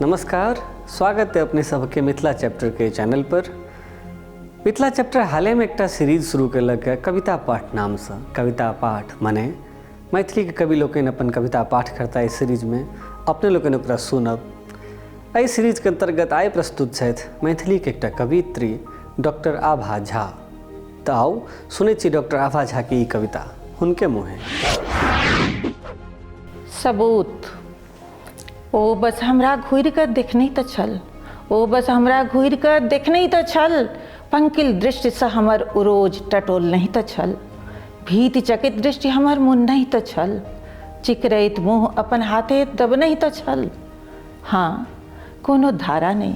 नमस्कार, स्वागत है अपने सबके मिथिला चैप्टर के चैनल पर। मिथिला चैप्टर हाले में एकटा सीरीज शुरू केलक है कविता पाठ नामसँ। कविता पाठ माने मैथिलीके कवि लोकनि अपन कविता पाठ करता एहि सीरीजमे, अपने लोकनि ओकरा सुनब। एहि सीरीजके अंतर्गत आइ प्रस्तुत छथि मैथिलीके एकटा कवियित्री डॉक्टर आभा झा। तऽ आउ सुनै छी डॉक्टर आभा झा के ई कविता हुनके मुँहे। सबूत। ओ बस हमरा घुरि कऽ देखनहि तऽ छल, ओ बस हमरा घुरि कऽ देखनहि तऽ छल, पंकिल दृष्टिसँ हमर उरोज टटोल नहि तऽ छल, भीति चकित दृष्टि हमर मुन्नहि तऽ छल, चिकरैत मुँह अपन हाथे दबनहि तऽ छल। हँ, कोनो धारा नहि,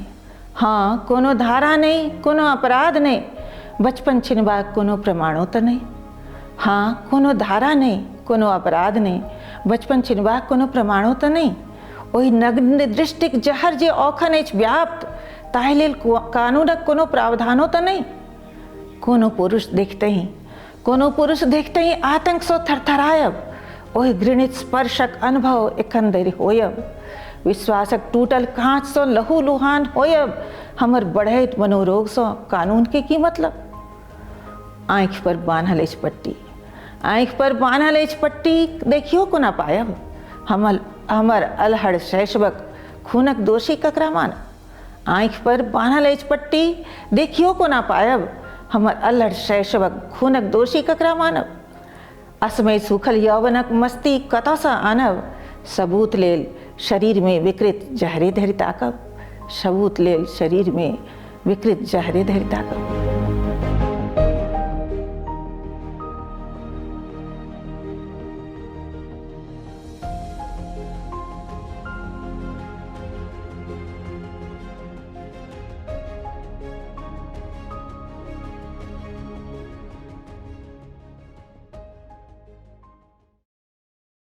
हँ, कोनो धारा नहि, कोनो अपराध नहि, बचपन छिनबाक कोनो प्रमाणो तऽ नहि। हँ, कोनो धारा नहि, कोनो अपराध नहि, बचपन छिनबाक कोनो प्रमाणो तऽ नहि। ओहि नग्न दृष्टिक जहर जे औखन अछि व्याप्त, ताहि लेल कानूनक कोनो प्रावधानो तऽ नहि। कोनो पुरुष देखतहि, कोनो पुरुष देखतहि आतंकसँ थरथरायब, ओहि घृणित स्पर्शक अनुभव एखन धरि होयब, विश्वासक टूटल काँचसँ लहू लुहान होयब, हमर बढ़ैत मनोरोगसँ कानूनके की मतलब। आँखि पर बान्हल अछि पट्टी, आँखि पर बान्हल अछि पट्टी, देखियो कोना पायब, हमर हमर अलहड़ शैशवक खूनक दोषी ककरा मानब। आँखि पर बान्हल अछि पट्टी, देखियो कोना पायब, हमर अल्हड़ शैशवक खूनक दोषी ककरा मानब। असमय सूखल यौवनक मस्ती कतऽसँ आनब, सबूत लेल शरीरमे विकृत जहरे धरि ताकब, सबूत लेल शरीरमे विकृत जहरे धरि ताकब।